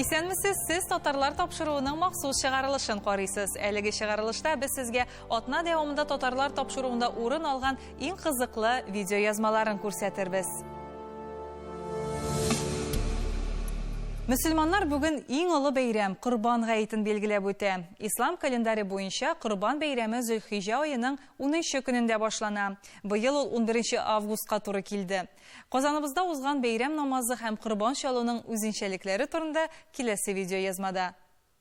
Исәнмесез, сез татарлар тапшыруының махсус чыгарылышын карыйсыз. Әлеге чыгарылышта без сезгә атна дәвамында татарлар тапшыруында урын алган иң кызыклы видеоязмаларын күрсәтербез. Мөселманнар бүген иң олы бәйрәм Корбан гаетен билгеләп үтә. Ислам календаре буенча Корбан бәйрәме Зөлхиҗә аеның унынчы көнендә башлана. Быел ул унберенче августка туры килде. Казаныбызда узган бәйрәм намазы һәм корбан чалуның үзенчәлекләре турында киләсе видеоязмада.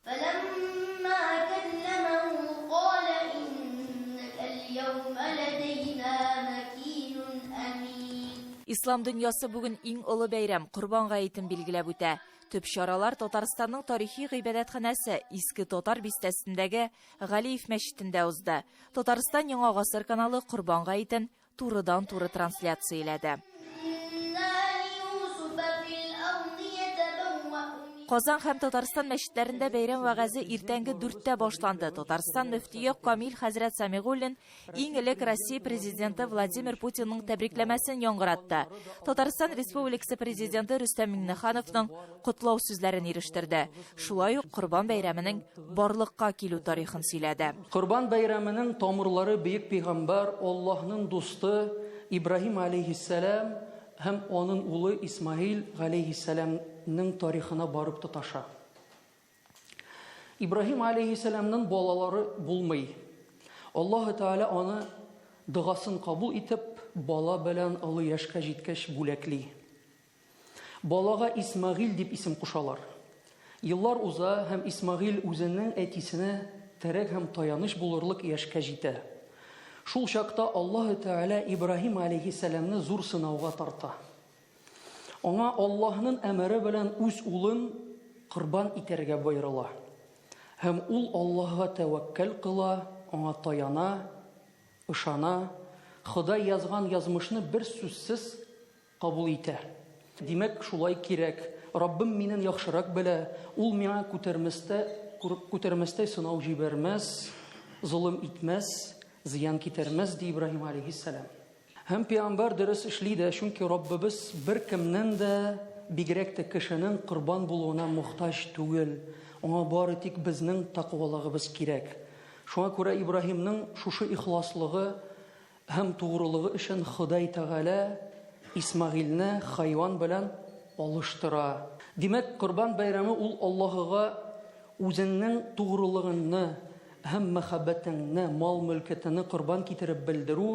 Фәләммә кәлләмәһү калә иннәкәл-йәүмә ләдәйнә мәкинун әмин. Ислам дөньясы бүген иң олы бәйрәм, Корбан гаетен билгеләп үтә. Төп чаралар Татарстанның тарихи гыйбадәтханәсе, Иске Татар бистәсендәге Галиев мәчетендә узды. Татарстан Яңа гасыр каналы Корбан гаетен турыдан-туры трансляцияләде. Казан һәм Татарстан мәчетләрендә бәйрәм вәгазе иртәнге дүрттә башланды. Татарстан мөфтие Камил хәзрәт Самигуллин иң элек Россия Президенты Владимир Путинның тәбрикләмәсен яңгыратты. Татарстан Республикасы Президенты Рөстәм Миңнехановның котлау сүзләрен ирештерде. Шулай ук Корбан бәйрәменең барлыкка килү тарихын сөйләде. Корбан бәйрәменең тамырлары бөек пәйгамбәр, Аллаһның дусты Ибраһим галәйһиссәлам һәм анын улы Исмаил галәйһиссәламнең тарихына барып тоташа. Ибраһим галәйһиссәламнең балалары булмый. Аллаһы Тәгалә аны догасын кабул итеп, бала белән олы яшькә җиткәч бүләкли. Балага Исмәгыйль дип исем кушалар. Еллар уза һәм Исмәгыйль үзенең әтисенә терәк һәм таяныч булырлык яшькә җитә. Шул чакта Аллаһы Тәгалә Ибраһим аләйһиссәламне зур сынауга тарта. Аңа Аллаһнын әмере белән үз улын корбан итәргә боерыла. Һәм ул Аллаһыга тәвәккәл кыла, аңа таяна, ышана, Ходай язган язмышны бер сүзсез Кабул итә. Димәк, шулай кирәк. Раббым миннән яхшырак белә, Ул миңа күтәрмәстә, күтәрмәстәй сынау җибәрмәс, золым итмәс, зыян китермәс, ди Ибраһим галәйһиссәлам. Һәм пәйгамбәр дөрес эшли дә, чөнки Раббыбыз беркемнән дә, бигрәк тә кешенең корбан булуына мохтаҗ түгел, Аңа бары тик безнең тәкъвалыгыбыз кирәк. Шуңа күрә Ибраһимның шушы ихласлыгы Һәм тугрылыгы өчен Ходай Тәгалә Исмәгыйльне хайван белән алыштыра. Димәк, Корбан бәйрәме ул Аллаһыга үзеңнең тугрылыгыңны һәм мәхәббәтеңне, мал-мөлкәтеңне корбан китереп белдерү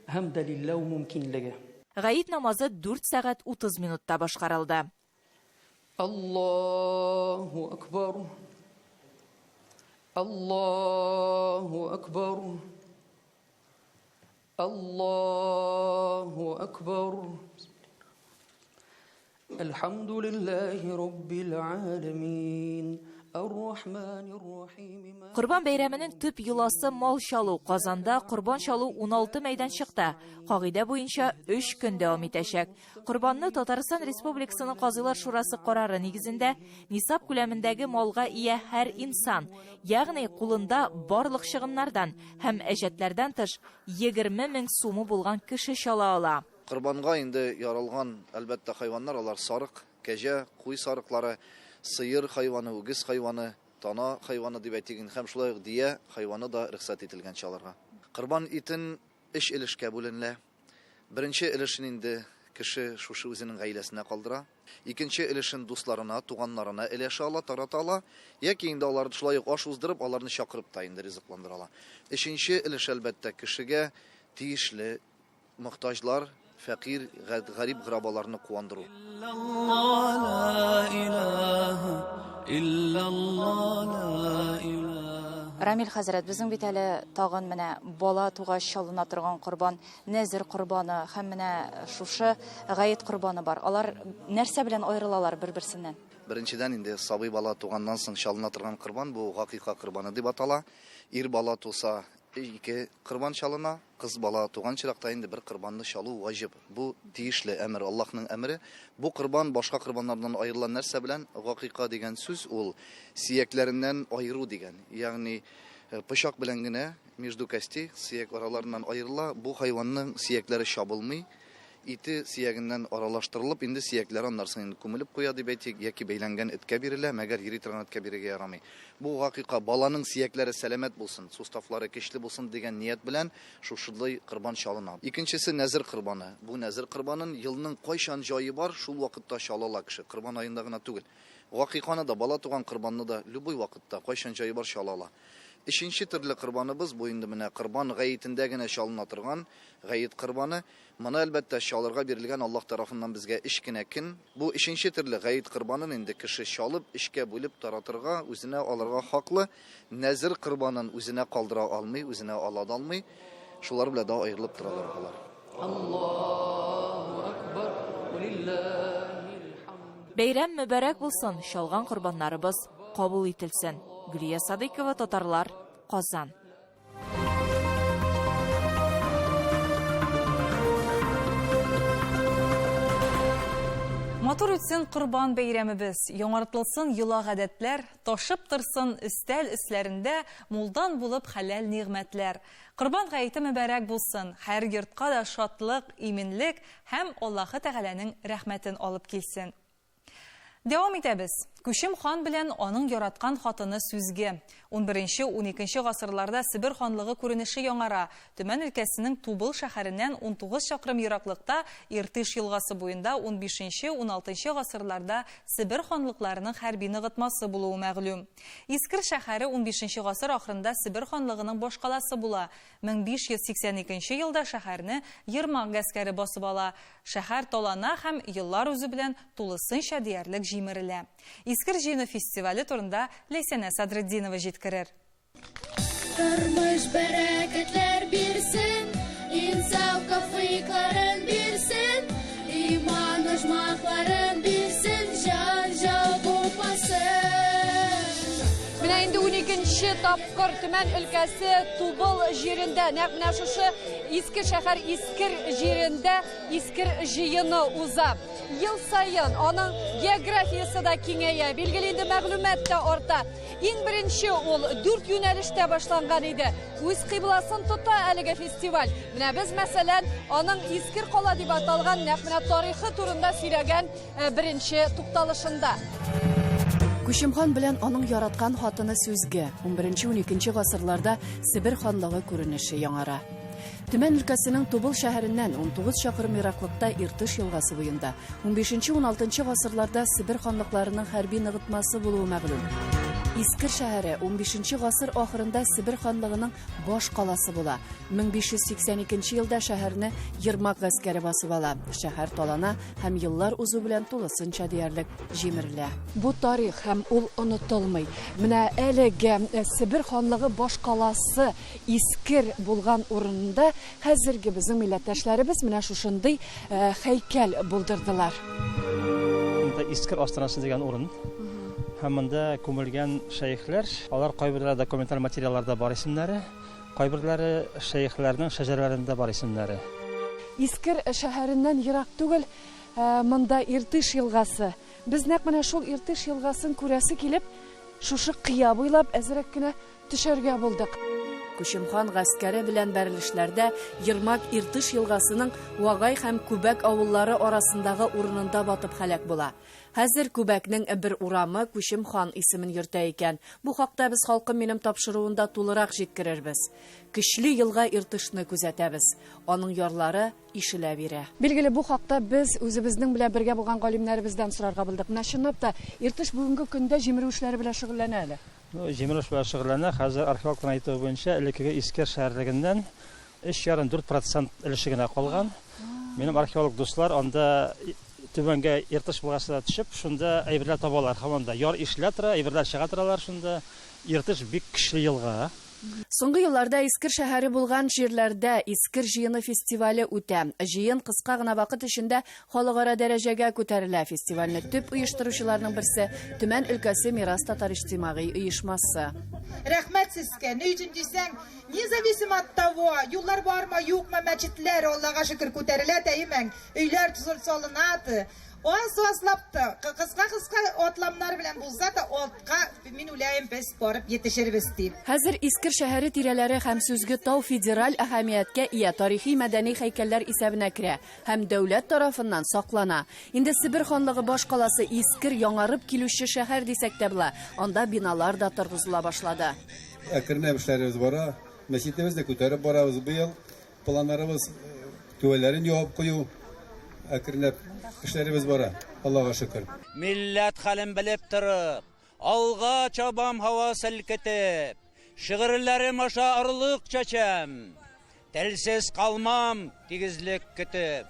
һәм дәлилләү мөмкинлеге. Гает намазы дүрт сәгать 30 минутта башкарылды. Аллаһу акбар. Аллаһу акбар. Аллаһу акбар. Әлхәмдүлилләһи раббил аләмин. Ар-Рахманир-Рахим. Корбан бәйрәменең төп йоласы мал чалу. Казанда корбан чалу 16 мәйданчыкта, кагыйдә буенча, өч көн дәвам итәчәк. Корбанны Татарстан Республикасының Казыйлар шурасы карары нигезендә нисаб күләмендәге малга ия һәр инсан, ягъни кулында барлык чыгымнардан һәм әҗәтләрдән тыш 20 мең сумы булган кеше чала ала. Корбанга инде яралган, әлбәттә, хайваннар, алар сарык, кәҗә, куй сарыклары, сыер хайваны, үгез хайваны, тана хайваны дип әйтик инде, һәм шулай ук дия хайваны да рөхсәт ителгән чалырга. Корбан итен өч өлешкә бүленелә. Беренче өлешен инде кеше шушы үзенең гаиләсенә калдыра. Икенче өлешен дусларына, туганнарына өләшә ала, тарата ала. Яки инде алар шулай ук аш уздырып, аларны чакырып та инде ризыкландыра ала. Өченче өлеш, әлбәттә, кешегә тиешле мохтаҗлар, фәкыйрь, гарип-грабаларны куандыру. Рамил хәзрәт, безнең бит әле тагын менә бала тугач чалына торган корбан, нәзер корбаны һәм менә шушы гает корбаны бар. Алар нәрсә белән аерылалар бер-берсеннән? Беренчедән инде сабый бала туганнан соң чалына торган корбан бу гакыйка корбаны дип атала. Ир бала туса, ике корбан чалына. Кыз бала туган чиракта инде бер корбанны чалу ваҗиб. Бу тиешле әмер, Аллаһның әмере. Бу корбан башка корбаннардан аерыла нәрсә белән? Гакыйка дигән сүз ул сөякләреннән аеру дигән. Ягъни пычак белән генә между костей, сөяк араларыннан аерыла. Бу хайванның сөякләре чабылмый. Ите сөягеннән аралаштырылып, инде сөякләре аннан соң инде күмелеп куя дип әйтик, яки бәйләнгән эткә бирелә, мәгәр йөри торган эткә бирергә ярамый. Бу гакыйка баланың сөякләре сәламәт булсын, суставлары көчле булсын дигән ният белән шушындый корбан чалына. Икенчесе нәзер корбаны. Бу нәзер корбанын елның кайчан җае бар, шул вакытта чала ала кеше, корбан аенда гына түгел. Гакыйканы да, бала туган корбанны да любой вакытта, кайчан җае бар, чала ала. Өченче төрле корбаныбыз бу инде менә корбан гаетендә генә чалына торган гает корбаны. Моны, әлбәттә, чалырга бирелгән Аллаһ тарафыннан безгә өч кенә көн. Бу өченче төрле гает корбанын инде кеше чалып, өчкә бүлеп таратырга, үзенә алырга хаклы. Нәзер корбанын үзенә калдыра алмый, үзенә ала да алмый. Шулар белән дә аерылып торалар алар. Аллаһу акбар, валиллаһил хамд. Бәйрәм мөбарәк булсын, чалган корбаннарыбыз кабул ителсен. Гөлия Садыйкова, Татарлар, Казан. Матур үтсен Корбан бәйрәмебез, яңартылсын йола-гадәтләр, ташып торсын өстәл өсләрендә мулдан булып хәләл нигъмәтләр. Корбан гаете мөбарәк булсын, һәр йортка да шатлык, иминлек һәм Аллаһы Тәгаләнең рәхмәтен алып килсен. Дәвам итәбез. Күчем хан белән аның яраткан хатыны Сүзге. Унберенче-уникенче гасырларда Себер ханлыгы күренеше яңара. Төмән өлкәсенең Тубыл шәһәреннән 19 чакрым ераклыкта Иртыш елгасы буенда унбишенче-уналтынчы гасырларда Себер ханлыкларының хәрби ныгытмасы булуы мәгълүм. Искер шәһәре унбишенче гасыр ахырында Себер ханлыгының башкаласы була. 1582 елда шәһәрне Ермак гаскәре басып ала. Шәһәр талана һәм еллар узу белән тулысынча диярлек җимерелә. Искер җыены фестивале турында Ләйсәнә Садретдинова җиткерер. Тормыш бәрәкәтләр бирсен, инсаф тәүфыйкларын бирсен, иман оҗмахларын бирсен, җан җал булмасын. Менә инде уникенче тапкыр Төмән өлкәсе Тубыл җирендә, нәкъ менә шушы Иске шәһәр Искер җирендә Искер җыены уза. Ел саен аның географиясе дә киңәя, билгеле инде мәгълүмат та арта. Иң беренче ул дүрт юнәлештә башланган иде. Үз кыйбласын тота әлеге фестиваль. Менә без, мәсәлән, аның Искер кала дип аталган нәкъ менә тарихы турында сөйләгән беренче тукталышында. Күчем хан белән аның яраткан хатыны Сүзге, унберенче-уникенче гасырларда Себер ханлыгы күренеше яңара. Төмән өлкәсенең Тубыл шәһәреннән 19 чакрым ераклыкта Иртыш елгасы буенда унбишенче-уналтынчы гасырларда Себер ханлыкларының хәрби ныгытмасы булуы мәгълүм. Искер шәһәре унбишенче гасыр ахырында Себер ханлыгының баш каласы була. 1582 елда шәһәрне Ермак гаскәре басып ала. Шәһәр талана һәм еллар узу белән тулысынча диярлек җимерелә. Бу тарих һәм ул онытылмый. Менә әлеге Себер ханлыгы баш каласы Искер булган урынында хәзерге безнең милләттәшләребез менә шушындый һәйкәл булдырдылар. Монда Искер астанасы дигән урын. Һәм монда күмелгән шәехләр, алар кайберләре документаль материалларда бар исемнәре, кайберләре шәехләрнең шәҗәрәләрендә бар исемнәре. Искер шәһәреннән ерак түгел, монда Иртыш елгасы. Без нәкъ менә шул Иртыш елгасын күрәсе килеп, шушы кыя буйлап әзрәк кенә төшәргә булдык. Күчем хан гаскәре белән бәрелешләрдә Ермак Иртыш елгасының Вагай һәм Күбәк авыллары арасындагы урынында батып һәлак була. Хәзер Күбәкнең бер урамы Күчем хан исемен йөртә икән. Бу хакта без Халкым минем тапшыруында тулырак җиткерербез. Көчле елга Иртышны күзәтәбез. Аның ярлары ишелә бирә. Билгеле, бу хакта без үзебезнең белән бергә булган галимнәребездән сорарга булдык. Менә чынлап та Иртыш бүгенге көндә җимерү эшләре белән шөгыльләнә әле. Җимерү эшләре шөгыльләнә. Хәзер археологлар әйтүе буенча элеккеге Искер шәһәрлегеннән өч ярым дүрт процент өлеше генә калган. Минем археолог дуслар анда түбәнгә Иртыш елгасына төшеп, шунда әйберләр табалар. Һәм анда яр ишелә тора, әйберләр чыга торалар шунда. Иртыш бик көчле елга. Соңгы елларда Искер шәһәре булган җирләрдә Искер җыены фестивале үтә. Җыен кыска гына вакыт эчендә халыкара дәрәҗәгә күтәрелә. Фестивальне төп оештыручыларның берсе Төмән өлкәсе Мирас татар иҗтимагый оешмасы. Рәхмәт сезгә. Ни өчен дисәң, независимо от того, юллар бармы, юкмы, мәчетләр Аллага шөкер күтәрелә тәймәң, өйләр төзелеп салына. Аз-азлап та, кыска-кыска атламнар белән булса да, алтка, мин уйлаем, без барып йетешербез дип. Хәзер Искер шәһәре тирәләре һәм Сүзге тау федераль әһәмияткә ия тарихи-мәдәни һәйкәлләр исәбенә керә һәм дәүләт тарафыннан саклана. Инде Себер ханлыгы баш каласы Искер яңарып килүче шәһәр дисәк тә була, анда биналар да торгызыла башлады. Әкренләп эшләребез бара. Мәчетебезне күтәреп барабыз. Быел Планнарыбыз түбәләрен ябып кую, әкренләп эшләребез бара, Аллага шөкер. Милләт хәлен белеп торып, Алга чабам һава селкетеп, Шигырьләрем аша орлык чәчәм, Телсез калмам тигезлек көтеп.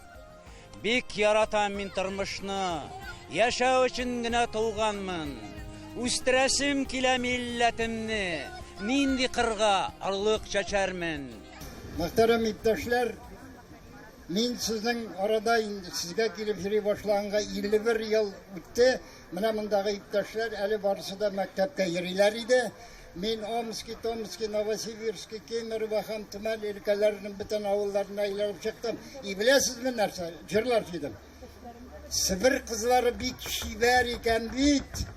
Бик яратам мин тормышны, Яшәү өчен генә туганмын. Үстерәсем килә милләтемне, Нинди кырга орлык чәчәрмен. Мөхтәрәм иптәшләр, мин сезнең арада инде сезгә килеп йөри башлаганга 51 ел үтте. Менә мондагы иптәшләр әле барысы да мәктәпкә йөриләр иде. Мин Омски, Томски, Новосибирски, Кемерово һәм Төмән өлкәләренең бөтен авылларына әйләнеп чыктым. И беләсезме нәрсә? Җырлар җыйдым. Себер кызлары бик чибәр икән бит.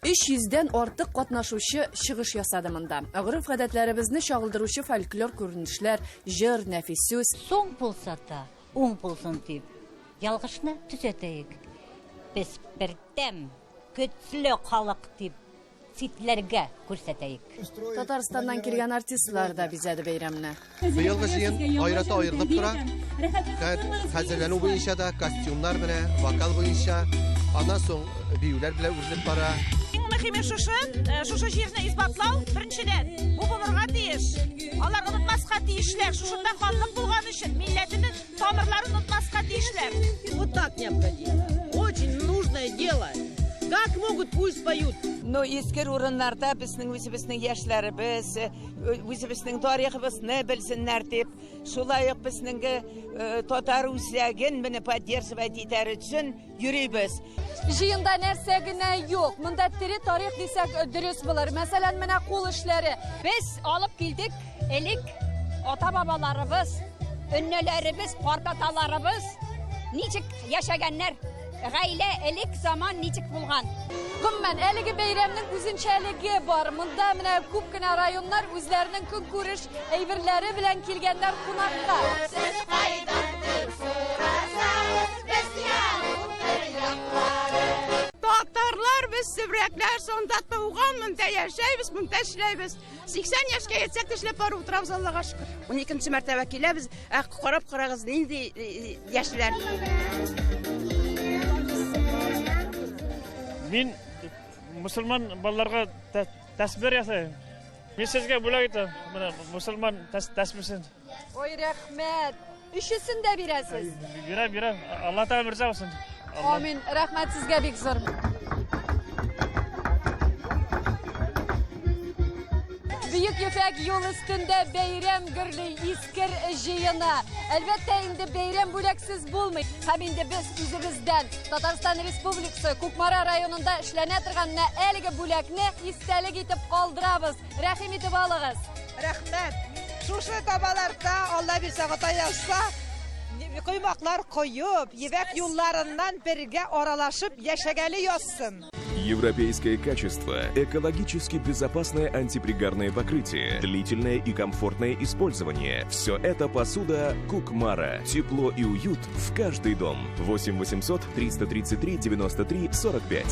300 дән артык катнашучы чыгыш ясады монда. Гореф-гадәтләребезне чагылдыручы фольклор күренешләр, җыр, нәфис сүз. Соң булса да, уң булсын дип, ялгышны төзәтәек. Без бердәм, көчле халык дип, читләргә күрсәтәек. Татарстаннан килгән артистлар да бизәде бәйрәмне. Быелгы җыен аерата аерылып тора. Хәзерләнү буенча да, костюмнар белән, вокал буенча, аннан соң биюләр белән үрелеп бара. Иң мөһиме шушы, э, шушы җирне исбатлау, беренчедән, бу булырга тиеш. Алар онытмаска тиешләр, шушында ханлык булган өчен, милләтенең тамырларын онытмаска тиешләр. Вот так необходимо. Очень нужное дело. Как могут, пусть поют. Ну, искер урыннарда безнең үзебезнең яшьләребез, үзебезнең тарихыбызны белсеннәр дип, шулай ук безнең татар үзәген менә поддерживать итәр өчен йөрибез. Җыенда нәрсә генә юк. Монда тере тарих дисәк дөрес булыр. Мәсәлән, менә кул эшләре. Без алып килдек элек ата-бабаларыбыз, өннәләребез, картаталарыбыз ничек яшәгәннәр. Гаилә элек заман ничек булган. Гомумән, әлеге бәйрәмнең үзенчәлеге бар. Монда менә күп кенә районнар үзләренең көнкүреш әйберләре белән килгәннәр кунакка. Сез кайдан дип сорасагыз, без Янутыр яклары. Татарлар без себрәкләр, сонда туган, монда яшәйбез, монда эшләйбез. 80 яшькә җитсәк тә эшләп барып утырабыз, Аллага шөкер. 12 мәртәбә киләбез, ә карап карагыз, нинди яшьләр. Мин мусульман балаларга тәсбир ясыйм. Мин сезгә бүләк итәм, менә мусульман тәсбисен. Ой, рәхмәт. Өчесен дә бирәсез. Бирәм, бирәм. Алла Тәгалә риза булсын. Амин. Рәхмәт сезгә бик зур. Бөек Ефәк юл өстендә бәйрәм гөрли, Искер җыены. Әлбәттә, инде бәйрәм бүләксез булмый. Һәм инде без үзебездән Татарстан Республикасы Кукмара районында эшләнә торган менә әлеге бүләкне истәлек итеп калдырабыз. Рәхим итеп алыгыз. Рәхмәт. Шушы табаларда Алла бирсә, Ходай язса, коймаклар коеп, ебәк юлларыннан бергә аралашып яшәгәле язсын. Европейское качество, экологически безопасное антипригарное покрытие, длительное и комфортное использование. Все это посуда Кукмара. Тепло и уют в каждый дом. 8 800 333 93 45.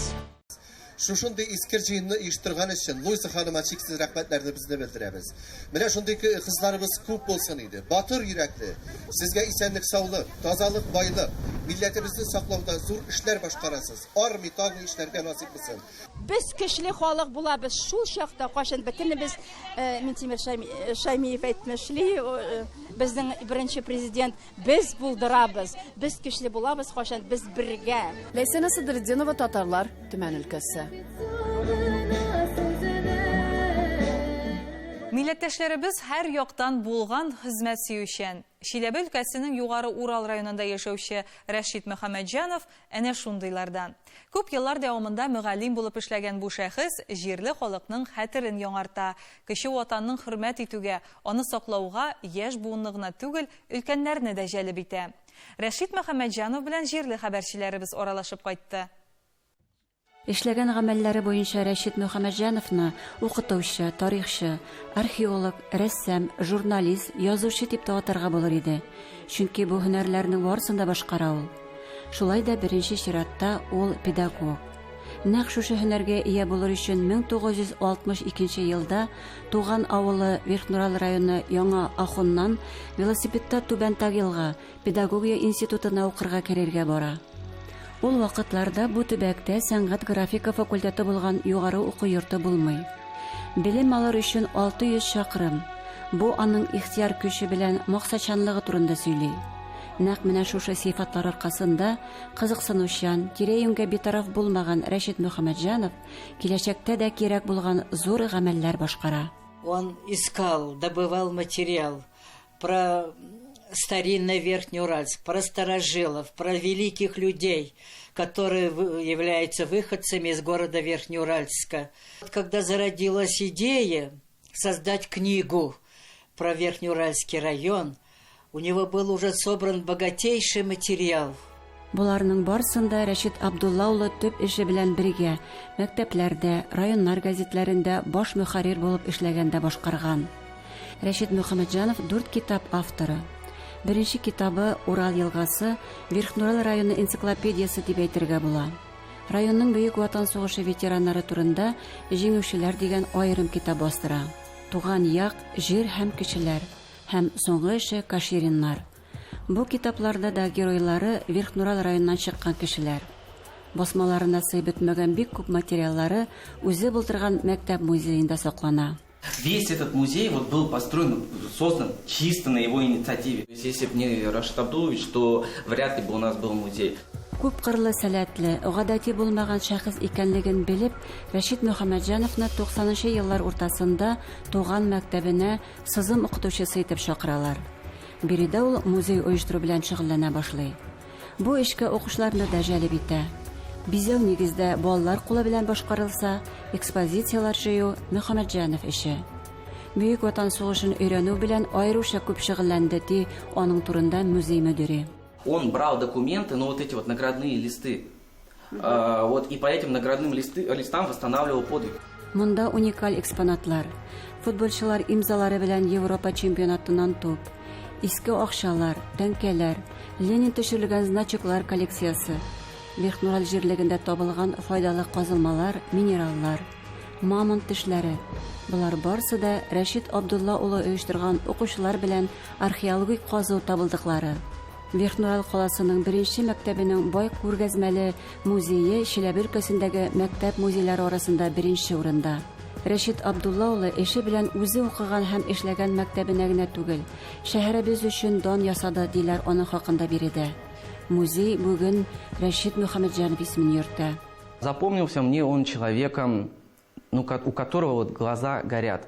Шушындый искер җыенны оештырган өчен Луиза ханыма чиксез рәхмәтләребезне белдерәбез. Менә шундый кызларыбыз күп булсын иде. Батыр йөрәкле. Сезгә исәнлек-саулык, тазалык, байлык, милләтебезне саклауда зур эшләр башкарасыз. Армый-талмый эшләргә насыйп булсын. Без көчле халык булабыз шул чакта, кайчан бөтенебез, Минтимер Шаймиев әйтмешли, безнең беренче президент, Без булдырабыз, без көчле булабыз, кайчан без бергә. Ләйсәнә Садретдинова, Татарлар, Төмән өлкәсе. Милләттәшләребез һәр яктан булган хезмәт сөючән. Чиләбе өлкәсенең Югары Урал районында яшәүче Рәшит Мөхәммәтҗанов әнә шундыйлардан. Күп еллар дәвамында мөгаллим булып эшләгән бу шәхес җирле халыкның хәтерен яңарта, кече ватанның хөрмәт итүгә, аны саклауга яшь буынны гына түгел, өлкәннәрне дә җәлеп итә. Рәшит Мөхәммәтҗанов белән җирле хәбәрчеләребез аралашып кайтты. Эшләгән гамәлләре буенча Рәшит Мөхәммәтҗановны укытучы, тарихчы, археолог, рәссам, журналист, язучы дип тә атарга булыр иде. Чөнки бу һөнәрләрнең барысын да башкара ул. Шулай да беренче чиратта ул педагог. Нәкъ шушы һөнәргә ия булыр өчен 1962 елда туган авылы Верхнурал районы Яңа Ахуннан велосипедта Түбән Тагилга, Педагогия институтына укырга керергә бара. Ул вакытларда бу төбәктә сәнгать-графика факультеты булган югары уку йорты булмый. Белем алыр өчен 600 чакрым. Бу аның ихтыяр көче белән максатчанлыгы турында сөйли. Нәкъ менә шушы сыйфатлар аркасында кызыксынучан, тирә-юньгә битараф булмаган Рәшит Мөхәммәтҗанов киләчәктә дә кирәк булган зур гамәлләр башкара. Он искал, добывал материал про старинный Верхнеуральск, про старожилов, про великих людей, которые являются выходцами из города Верхнеуральска. Когда зародилась идея создать книгу про Верхнеуральский район, у него был уже собран богатейший материал. Боларның барсын да Рәшит Абдулла улы төп эше белән бергә, мәктәпләрдә, районнар гәзитләрендә баш мөхәррир булып эшләгәндә башкарган. Рәшит Мөхәммәтҗанов дүрт китап авторы. Беренче китабы Урал елгасы, Верхнурал районы энциклопедиясе дип әйтергә була. Районның Бөек Ватан сугышы ветераннары турында Җиңүчеләр дигән аерым китап бастыра. Туган як, җир һәм кешеләр һәм соңгы эше Кашириннар. Бу китапларда да геройлары Верхнурал районыннан чыккан кешеләр. Басмаларына сыеп бетмәгән бик күп материаллары үзе булдырган мәктәп музеенда саклана. Весь этот музей вот был построен, создан чисто на его инициативе. То есть, если бы не Рашид Абдулович, то вряд ли бы у нас был музей. Күпкырлы сәләтле, гадәти булмаган шәхес икәнлеген белеп, Рәшит Мөхәммәтҗановны 90 нчы еллар уртасында туган мәктәбенә сызым укытучысы итеп чакыралар. Биредә ул музей оештыру белән шөгыльләнә башлый. Бу эшкә укучыларны да җәлеп итә. Бизәү нигездә балалар кулы белән башкарылса, экспозицияләр җыю, Мөхәммәтҗанов эше. Бөек Ватан сугышын өйрәнү белән аеруча күп шөгыльләнде, ди аның турында музей мөдире. Он брал документы, ну вот эти вот наградные листы, вот и по этим наградным листы, листам восстанавливал подвиг. Монда уникаль экспонатлар, футболчылар имзалары белән Европа чемпионатыннан туп, иске акчалар, тәңкәләр, Ленин төшерелгән значоклар коллекциясе, Верхнураль җирлегендә табылган файдалы казылмалар, минераллар, мамонт тешләре. Болар барсы да Рәшит Абдулла улы оештырган укучылар белән археологик казу табылдыклары. Верхнурал каласының беренче мәктәбенең бай күргәзмәле музее Чиләбе өлкәсендәге мәктәп музейлары арасында беренче урында. Рәшит Абдулла улы эше белән үзе укыган һәм эшләгән мәктәбенә генә түгел, шәһәребез өчен дан ясады, диләр аның хакында биредә. Музей бүген Рәшит Мөхәммәтҗанов исемен йөртә. Запомнился мне он человеком, ну, у которого вот глаза горят,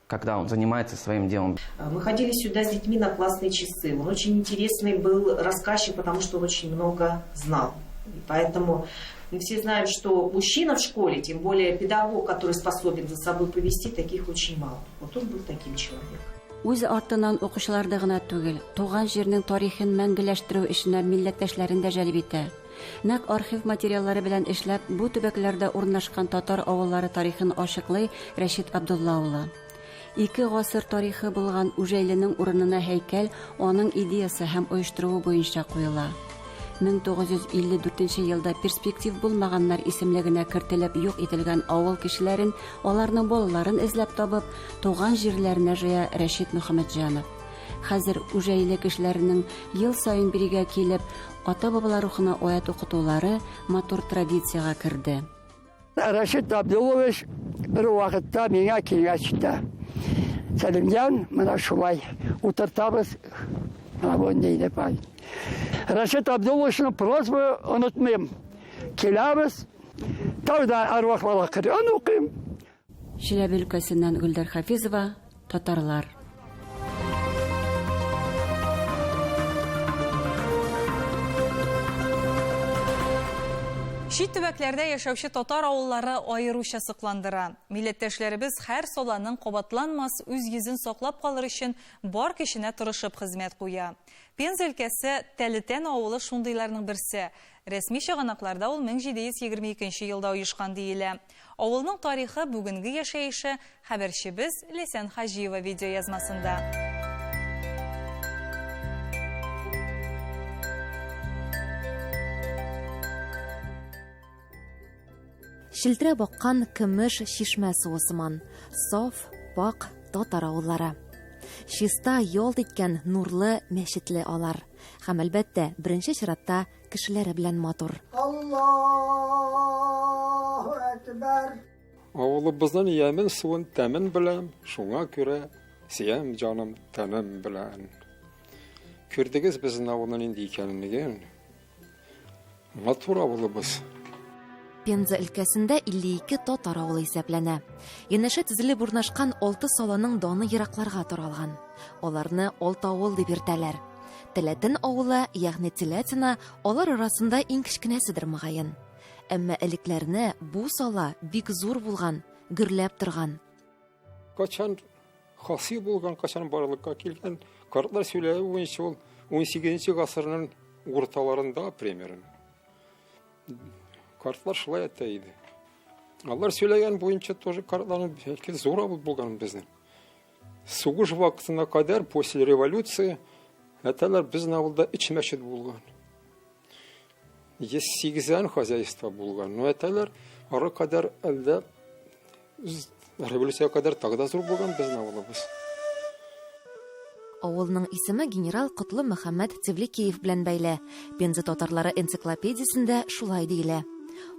когда он занимается своим делом. Мы ходили сюда с детьми на классные часы. Он очень интересный был рассказчик, потому что он очень много знал. И поэтому мы все знаем, что мужчина в школе, тем более педагог, который способен за собой повести, таких очень мало. Вот он был таким человеком. Үз артыннан укучыларны гына түгел, туган җирнең тарихын мәңгеләштерү эшенә милләттәшләрен дә җәлеп итә. Нәкъ архив материаллары белән эшләп, бу төбәкләрдә урнашкан татар авыллары тарихын ачыклый Рәшит Абдулла улы. Ике гасыр тарихы булган Үҗәйленең урынына һәйкәл аның идеясе һәм оештыруы буенча куела. 1954 елда перспектив булмаганнар исемлегенә кертелеп юк ителгән авыл кешеләрен, аларның балаларын эзләп табып, туган җирләренә җыя Рәшит Мөхәммәтҗанов. Хәзер Үҗәйле кешеләренең ел саен бирегә килеп, ата-бабалар рухына аять укытулары матур традициягә керде. Рәшит Абдуллович бер вакытта миңа киңәш итә. Сәлимҗан, менә шулай утыртабыз. Менә бу нинди пай. Рәшит Абдулловичның просьбы онытмыйм. Киләбез, тәүдә әрвахларга Коръән укыйм. Чиләбе өлкәсеннән Гөлдәр Хафизова, Татарлар. Чит төбәкләрдә яшәүче татар авыллары аеруча сокландыра. Милләттәшләребез һәр саланың кабатланмас үз йөзен саклап калыр өчен бар көченә тырышып хезмәт куя. Пенза өлкәсе Тәлетән авылы шундыйларның берсе. Рәсми чыганакларда ул 1722 елда оешкан диелә. Авылның тарихы, бүгенге яшәеше хәбәрчебез Ләйсән Хаҗиева видеоязмасында. Челтерәп аккан көмеш чишмә суы сыман, саф, пакь татар авыллары. Чиста, ялт иткән, нурлы, мәчетле алар. Һәм, әлбәттә, беренче чиратта кешеләре белән матур. Аллаһу әкбәр! Авылыбызның ямен, суын, тәмен беләм, шуңа күрә сөям җаным, тәнем белән. Күрдегез безнең авылның нинди икәнлеген. Матур авылыбыз. Пенза өлкәсендә 52 татар авылы исәпләнә. Янәшә тезелеп урнашкан алты саланың даны еракларга таралган. Аларны алты авыл дип йөртәләр. Теләтен авылы, ягъни Телятина, алар арасында иң кечкенәседер, мөгаен. Әмма элекләрне бу сала бик зур булган, гөрләп торган. Кайчан хасил булган, кайчан барлыкка килгән, картлар сөйләве буенча ул 18 гасырның урталарында примерно. Картлар шулай әйтә иде. Алар сөйләгән буенча тоже картларның бәлки зур авыл булган безнең. Сугыш вакытына кадәр, после революции, әйтәләр, безнең авылда өч мәчет булган. 180 хозяйство булган. Ну, әйтәләр, ары кадәр әлдә революция кадәр тагы да зур булган безнең авылыбыз. Авылның исеме генерал Котлы Мөхәммәт Тевлекеев белән бәйле. Пенза татарлары энциклопедиясендә шулай диелә.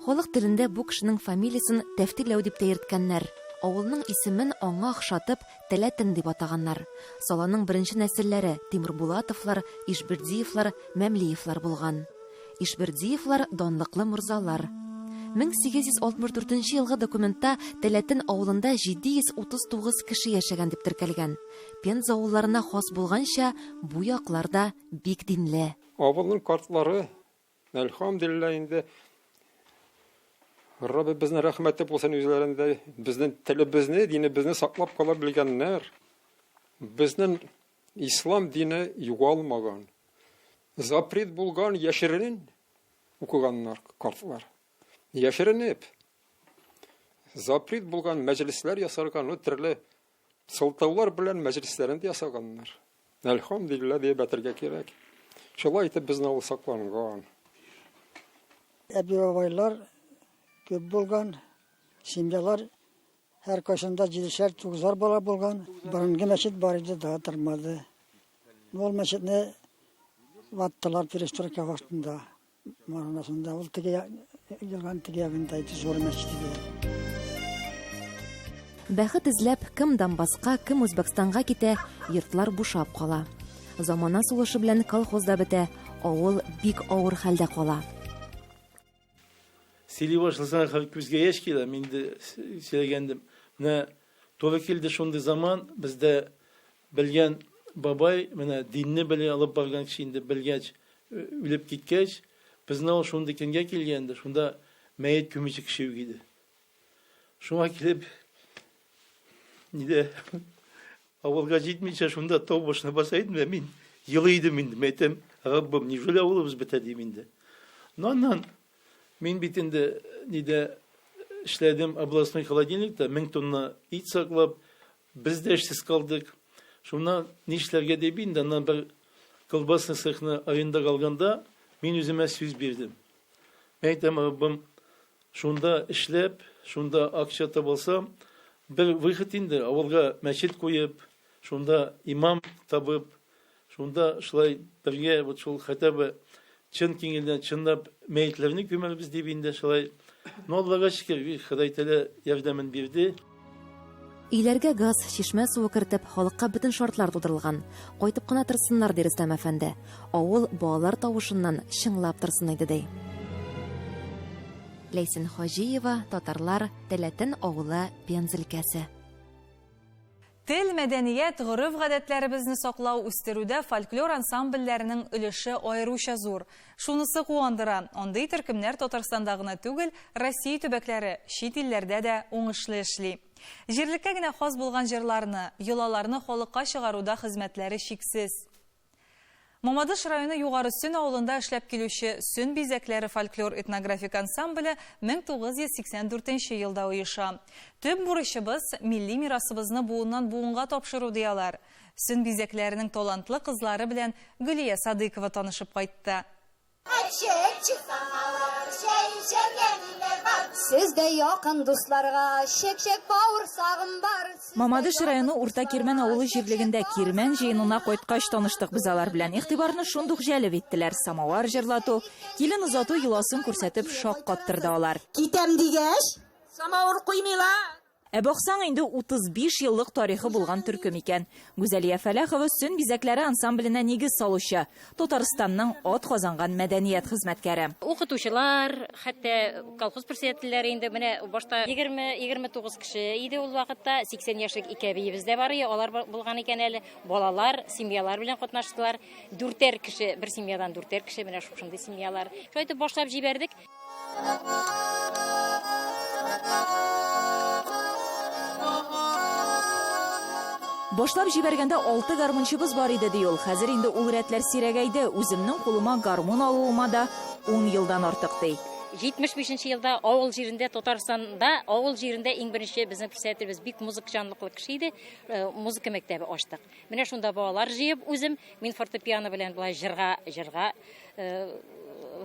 Халык телендә бу кешенең фамилиясен Тәфтиләү дип тә йөрткәннәр. Авылның исемен аңа охшатып Теләтен дип атаганнар. Саланың беренче нәселләре Тимербулатовлар, Ишбердиевлар, Мәмлиевлар булган. Ишбердиевлар данлыклы морзалар. 1864 нче елгы документта Теләтен авылында 739 кеше яшәгән дип теркәлгән. Пенза авылларына хас булганча, бу яклар да бик динле. Авылның картлары, әлхәмдүлилләһ инде, Раббыбызның рәхмәте булсын үзләрендә, безнең телебезне, динебезне саклап кала белгәннәр. Безнең ислам дине югалмаган. Запрет булган яшерен укыганнар картлар. Яшеренеп. Запрет булган мәҗлесләр ясарга, ну, төрле сылтаулар белән мәҗлесләрен дә ясаганнар. Әлхәмдүлилләһ диеп әйтергә кирәк. Шулай итеп безнең авыл сакланган. Әби-бабайлар күп булган, семьялар һәркайсында җидешәр, тугызар бала булган. Борынгы мәчет бар иде, да тормады. Ул мәчетне ваттылар перестройка вакытында. Маранасында ул теге елган теге ягында иде, зур мәчет иде. Бәхет эзләп, кем Донбасска, кем Үзбәкстанга китә, йортлар бушап кала. Замана сулышы белән колхоз да бетә, авыл бик авыр хәлдә кала. Сөйли башласаң, хәзер күзгә яшь килә, мин инде сөйләгәндем. Менә туры килде шундый заман, бездә белгән бабай, менә динне белә алып барган кеше инде белгәч, үлеп киткәч, безнең авыл шундый көнгә килгән инде, шунда мәет күмүче кеше юк иде. Шуңа килеп, нидә авылга җитмичә шунда тау башына баса идем дә мин елый идем инде. Мин әйтәм, Раббым, неужели авылыбыз бетә дим инде. Но аннан мин бит инде нидә эшләдем областной холодильникта, 1000 тонна ит саклап, без дә эшсез калдык. Шуннан нишләргә дип инде аннан бер колбасный цехны арендага алганда мин үземә сүз бирдем. Мин әйтәм, Раббым, шунда эшләп, шунда акча табылсам, бер выход инде, авылга мәчет куеп, шунда имам табып, шунда шулай бергә вот шул хотя бы чын күңелдән чынлап мәетләрне күмәрбез дип инде шулай. Но Аллага шөкер, Ходай Тәгалә ярдәмен бирде. Өйләргә газ, чишмә суы кертеп, халыкка бөтен шартлар тудырылган. Кайтып кына торсыннар, ди Рөстәм әфәнде. Авыл балалар тавышыннан чыңлап торсын иде, ди. Ләйсән Хаҗиева, Татарлар, Тәләтен авылы, Пенза өлкәсе. Тел, мәдәният, гореф-гадәтләребезне саклау, үстерүдә фольклор ансамбльләренең өлеше аеруча зур. Шунысы куандыра, андый төркемнәр Татарстанда гына түгел, Россия төбәкләре, чит илләрдә дә уңышлы эшли. Җирлеккә генә хас булган җырларны, йолаларны халыкка чыгаруда хезмәтләре чиксез. Мамадыш районы Югары Сөн авылында эшләп килүче Сөн бизәкләре фольклор-этнографик ансамбле 1984 нче елда оеша. Төп бурычыбыз, милли мирасыбызны буыннан буынга тапшыру, ди алар. Сөн бизәкләренең талантлы кызлары белән Гөлия Садыйкова танышып кайтты. Әче-әче самавыр, чәй эчәргә ниләр бар? Сездәй якын дусларга чәк-чәк бавырсагым бар. Мамадыш районы Урта Кирмән авылы җирлегендә Кирмән җыенына кайткач таныштык без алар белән. Игътибарны шундук җәлеп иттеләр. Самавар җырлату, килен озату йоласын күрсәтеп шаккаттырды алар. Китәм дигәч, самавыр куймыйлар. Ә баксаң, инде 35 еллык тарихы булган төркем икән. Гүзәлия Фәләхова Сөн бизәкләре ансамбленә нигез салучы, Татарстанның атказанган мәдәният хезмәткәре. Укытучылар, хәтта колхоз председательләре инде менә башта 20-29 кеше иде ул вакытта, 80 яшьлек ике әбиебез дә бар иде, алар булган икән әле. Балалар, семьялар белән катнаштылар. Дүртәр кеше, бер семьядан дүртәр кеше, менә шушындый семьялар. Шулай итеп башлап җибәрдек. Башлап җибәргәндә алты гармунчыбыз бар иде, ди ул. Хәзер инде ул рәтләр сирәгәйде. Үземнең кулыма гармун алуыма да ун елдан артык, ди. 75 нче елда авыл җирендә, Татарстанда авыл җирендә иң беренче безнең председателебез бик музыкачанлыклы кеше иде, э, музыка мәктәбе ачтык. Менә шунда балалар җыеп үзем, мин фортепиано белән болай җырга, җырга э,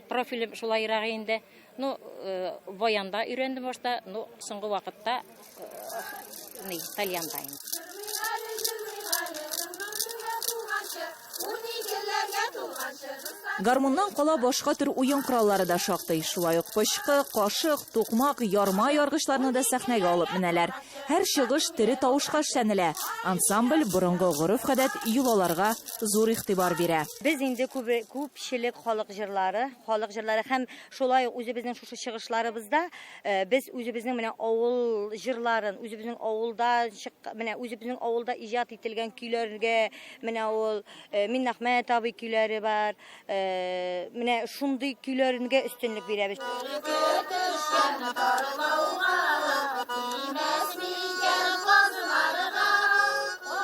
профилем шулайрак инде. Ну, э, баянда өйрәндем башта, ну, соңгы вакытта э, ни, тальянда инде. Гармуннан кала башка төр уен кораллары да шактый. Шулай ук пычкы, кашык, тукмак, ярма яргычларны да сәхнәгә алып менәләр. Һәр чыгыш тере тавышка эшләнелә. Ансамбль борынгы гореф-гадәт, йолаларга зур игътибар бирә. Без инде күбе, күпчелек халык җырлары, халык җырлары һәм шулай ук үзебезнең шушы чыгышларыбызда э, без үзебезнең менә авыл җырларын, үзебезнең авылда чык, менә үзебезнең авылда иҗат ителгән көйләргә, менә ул э, Миннәхмәт абый көйләре бар, э, менә шундый көйләргә өстенлек бирәбез.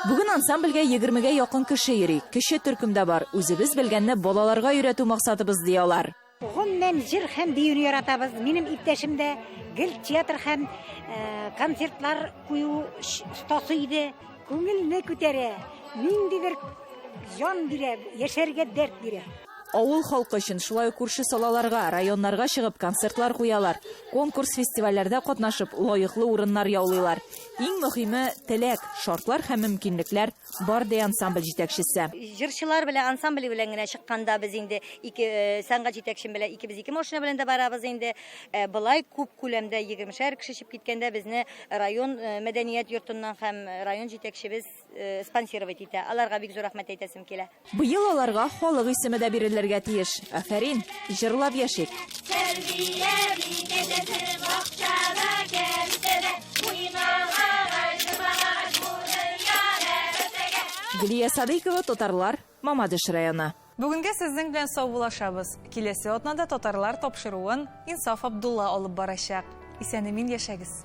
Бүген ансамбльгә егермегә якын кеше йөри. Кече төркем дә бар. Үзебез белгәнне балаларга өйрәтү максатыбыз, ди алар. Гомумән, җыр һәм биюне яратабыз. Минем иптәшем дә гел театр һәм концертлар кую остасы иде. Күңелне күтәрә, ниндидер җан бирә, яшәргә дәрт бирә. Авыл халкы өчен, шулай ук күрше салаларга, районнарга чыгып концертлар куялар, конкурс-фестивальләрдә катнашып, лаеклы урыннар яулыйлар. Иң мөһиме, теләк, шартлар һәм мөмкинлекләр бар, ди ансамбль җитәкчесе. Җырчылар белән, ансамбль белән генә чыкканда без инде ике э, сәнгать җитәкчем белән икебез ике машина белән дә барабыз инде. Э, болай күп күләмдә егермешәр кеше чыгып киткәндә безне район э, мәдәният йортыннан һәм район җитәкчебез спонсировать итә. Аларга бик зур рәхмәт әйтәсем килә. Быел аларга халык исеме дә бирелергә тиеш. Афәрин! Җырлап яшик! Тәрбия бик әҗәсе бакчада, кәбестәдә, уйнаган, җырлаган бу дөнья нәрсәгә? Гөлия Садыйкова, Татарлар, Мамадыш районы. Бүгенгә сезнең белән саубуллашабыз. Киләсе атнада Татарлар тапшыруын Инсаф Абдулла алып барачак. Исән-имин яшәгез!